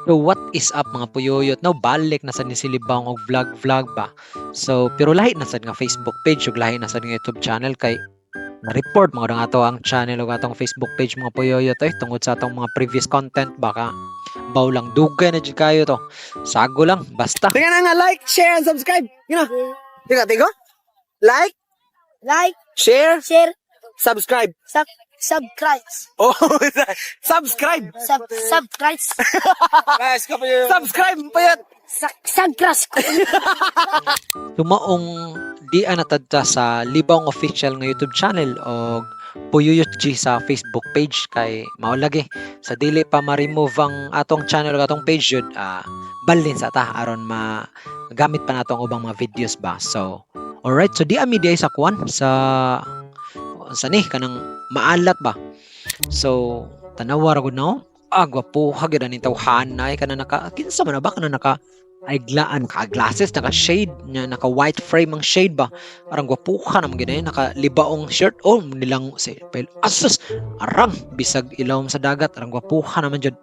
So what is up, mga puyuyot, no? Balik na sad ni si Libang og vlog vlog ba. So pero lahi na sad nga Facebook page ug lahi na sad nga YouTube channel kay na-report mga nga ato ang channel ug atong Facebook page, mga puyuyot, ay tungod sa atong mga previous content. Baka baw lang, dugay na jud kayo to. Sago lang basta. Tingnan na nga, like, share, and subscribe. Yun na. Tiga, tigo. Like, Like, share, share, subscribe. Subscribe. Oh, subscribe. Subscribe. Subscribe, payat. Subscribe. Tumaong di anatadta sa Libang Official nga YouTube channel og Puyuyot G sa Facebook page kay mao lagi sa dili pa ma-remove ang atong channel ug atong page yun, balhin sa ta aron ma gamit pa nato ang ubang mga videos ba. So alright, so di ami di ay sa kuan sa ni kanang maalat ba. So tanawa ra gud no, gwapuha gyud ani tawhan ay kana naka, kinsa man na ba, kana naka ay glaan naka glasses, naka shade nya, naka white frame ang shade ba. Arang gwapuha naman gid, naka libaong shirt. Oh, nilang si pel, asus, arang bisag ilawom sa dagat, arang gwapuha naman jud.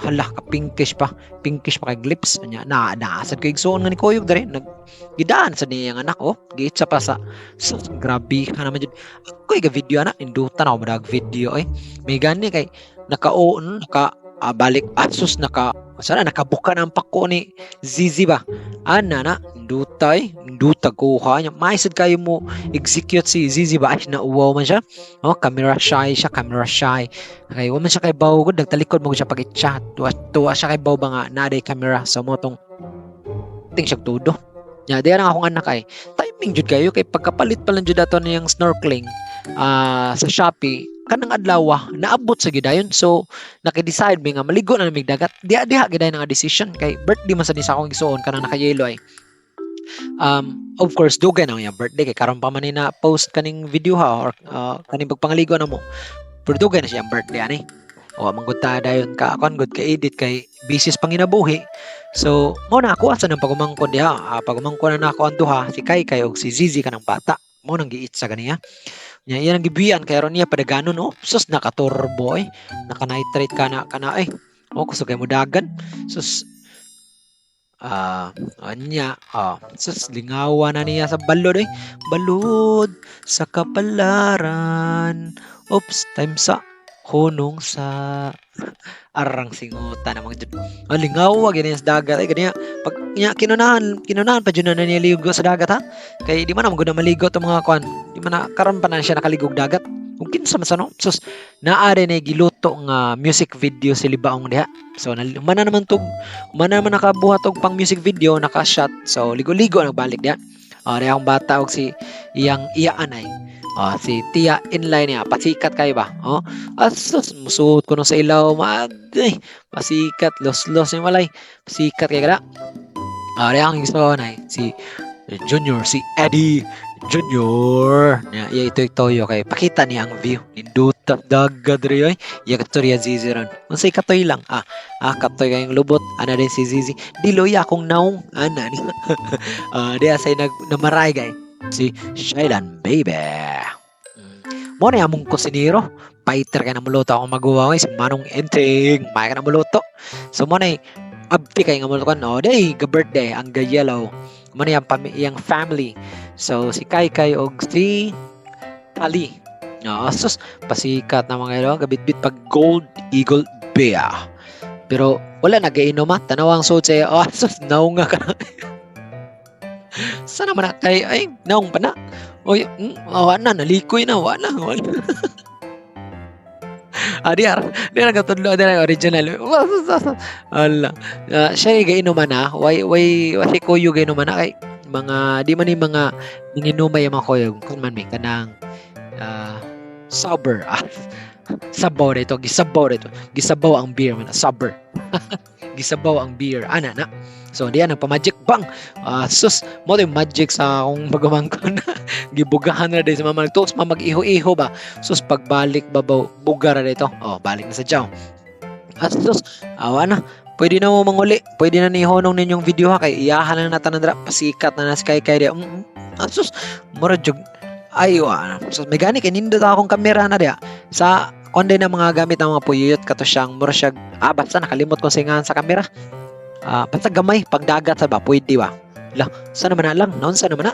Hala ka, pinkish pa, pinkish pa kay lips nya. Na naasad kay igsuon nga ni kuyog dere, nag gidaan sa niyang anak. Oh, giitsa pa sa sus, grabe ka naman jud. Ako'y ga video ana, indutan ako madag video eh. May gani kay naka o naka balik, asus, naka sana nakabuka na ang pako ni Zizi ba. Ana na indutay induta kuha niya. Maisad kayo mo execute si Zizi ba. Ay, nauwaw man siya. Oh, camera shy siya, camera shy kay wa man siya kay baw gud, nagtalikod mo siya pag chat. Tuwa, tuwa siya kay baw ba nga naa day camera. So mo tong ting siya tudo nya. Di ang akong anak ay timing jud kayo kay pagkapalit pa lang jud ato niyang snorkeling sa Shopee kanang adlaw, naabot sa gidayon. So naki-decide mi nga maligo na namig dagat diha diha gidayon nga decision kay birthday man sa ni sa akong igsuon kanang naka-yellow ay. Of course dugay na ang birthday kay karon pa man ni na post kaning video ha or kaning pagpangaligo na mo, pero dugay na siya ang birthday ani. O man gud ta dayon ka kon gud ka edit kay busy sa panginabuhi. So mo na ako asa nang pagumangkon diha, pagumangkon na nako ang duha, si Kai Kai og si Zizi kanang bata mo nang giit sa ganiya nya. Iya nang gibuyan kay aron niya padaganon. Oh sus, naka-turbo eh, naka nitrate kana kana eh. Oh, kusog kay mo dagan. Sus, anya, sus, lingawa na niya sa balod eh. Balod sa kapalaran. Oops, time sa hunong sa arang singutan namang jud. Ah, lingawa gid niya sa dagat ay ganiya. Pag nya kinunahan, kinunahan pa jud na niya ligo sa dagat ha. Kay di man na gud na maligo tong mga kuan. Di man na karon pa na siya nakaligog dagat. Ug kinsa man sa no? Sus, naa rin ay giluto nga music video si Libaong diha. So humana naman tug humana naman nakabuhat og pang music video, naka-shot. So ligo-ligo nagbalik diha. Oh, diha akong bata og si iyang iyaan ay. Oh, si Tia inline niya, pasikat kayo ba? Oh, asus, musuot ko no sa ilaw, magay. Pasikat, los-los yung walay. Pasikat kay kada. Ah, diha akong igsuon ay si Junior, si Eddie Junior. Nya, iya ito toyo kay pakita niya ang view. Ninduta dagat diri oy. Iya kato riya Zizi ron. Unsay katoy lang? Ah, katoy kayong lubot. Ana din si Zizi. Diloy akong naong. Ana ni. Ah, diha say nag namaray gay. Si Shailan baby. Mo na among kusinero. Fighter kay na muluto akong maguwa oy, si Manong Enting. May ka na muluto. So mo na abti kay nga muluto kan. Oh, day ga birthday ang ga yellow. Mo na yang iyang family. So si Kai Kai og si Tali. Oh, sus, pasikat na mga ilo, gabitbit pag Gold Eagle Beer. Pero wala na gainom ha. Tanaw ang suot sa, oh, sus, naong nga ka. Sana man na kay ay naong pa na. Oy, oh, na nalikoy na, wala, wala. Ah, di ar, di ra katudlo di ra original. Ala. Siya gainuman na, way way kuyo gainuman na kay mga di man ni mga ninginumay ang mga kuyog kun man may kanang sober. Ah, sabaw dito, gisabaw dito. Gisabaw ang beer man, sober. Gisabaw ang beer ana na. So diyan nagpa-magic bang. Sus, mo yung magic sa akong pagumangkon. Gibugahan na din sa mama, nagtuos ma mag-iho-iho ba. Sus, pagbalik babaw buga ra dito. Oh, balik na sa jaw. Sus, awa na. Pwede na mo manguli. Pwede na ni honong ninyong video ha kay iyahan lang natanan dra, pasikat na na si Kai Kai diya. Sus, mura jug ay wa. Sus, may gani kay nindot akong kamera na diya. Sa Kuan din ang mga gamit ng mga puyuyot kato siyang mura siya, basta nakalimot kung singahan sa kamera. Basta gamay pagdagat sa ba pwede ba. Lah, sa naman na lang, naunsa naman na.